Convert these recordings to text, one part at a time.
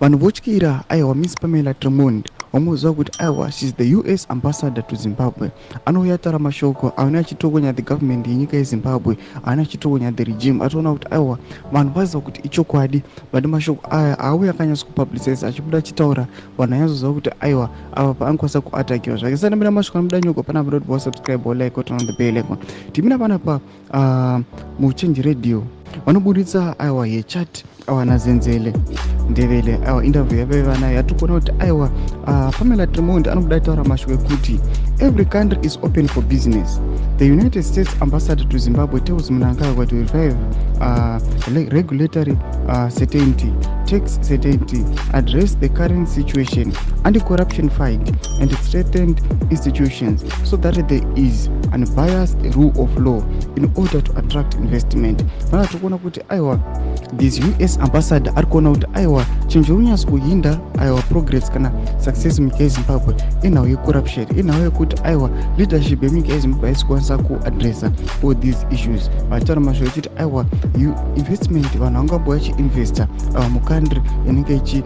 Vanhu votyira aiwa Miss Pamela Tremond, wamuziva kuti aiwa she's the US ambassador to Zimbabwe. Anouya ataura mashoko aone achitokonya the government yenyika yeZimbabwe, aone achitokonya the regime. Atoona kuti aiwa vanhu vaziva kuti ichokwadi, but mashoko aya auya akanyatso kupublicize, achibuda achitaura, vanhu vanyatsoziva kuti aiwa ava paanokwanisa kuatakiwa zvake. Sandamira mashoko anobuda nyoko panapa, doti wasubscribe, walike, turn on the bell icon. Timina panapa muChange Radio vanoburitsa aiwa yechat aiwa naZenzele Ndevele, aiwa interview yavaiva nayo. Yatiri kuona kuti aiwa Pamela Tremond anobuda ataura mashoko ekuti every country is open for business. The United States ambassador to Zimbabwe tells Mnangagwa to revive regulatory certainty, tax certainty, address the current situation, anti-corruption fight and strengthen institutions so that there is unbiased rule of law in order to attract investment. Vana tiri kuona kuti aiwa this US ambassador ari kuona kuti aiwa chinhu chiri kunyatso kuhinda aiwa progress kana success munyika yeZimbabwe inhau yecorruption, inhau yekuti aiwa leadership yemunyika yeZimbabwe haisi kukwanisa kuadressa all these issues. Vachitaura mashoko echiti aiwa investment, vanhu vangamboya vachiinvesta mucountry inenge ichi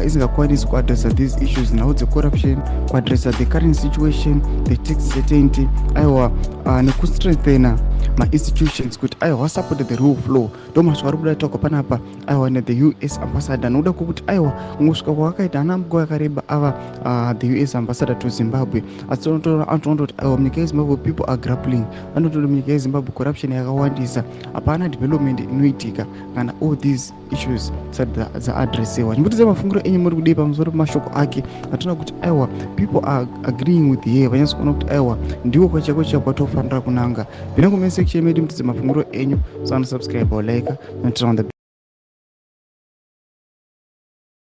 isingakwanisi kuadressa these issues, nhau dzecorruption, kuadressa the current situation, the tax certainty, aiwa nekustrengthena mainstitutions kuti aiwa vasupport the rule of law. Ndo mashoko ari kuda taurwa panapa aiwa nethe US ambassador, nokuda kwokuti aiwa kungosvika kwavakaita hana nguva yakareba ava the US ambassador to Zimbabwe, asi anotoona kuti aiwa munyika yeZimbabwe people are grappling. Vanototi munyika yeZimbabwe corruption yakawandisa, hapana development inoitika kana all these issues dzisati dzaadresiwa. Chimbotidza mafungiro enyu, muri kudii pamusoro pemashoko ake? Atoona kuti aiwa people are agreeing with her, vanyatso kuona kuti aiwa ndiwo kwachako chako kwatofanira kunanga. Pinda comment section medu, mutidze mafungiro enyu. Sana subscribe or like and turn on the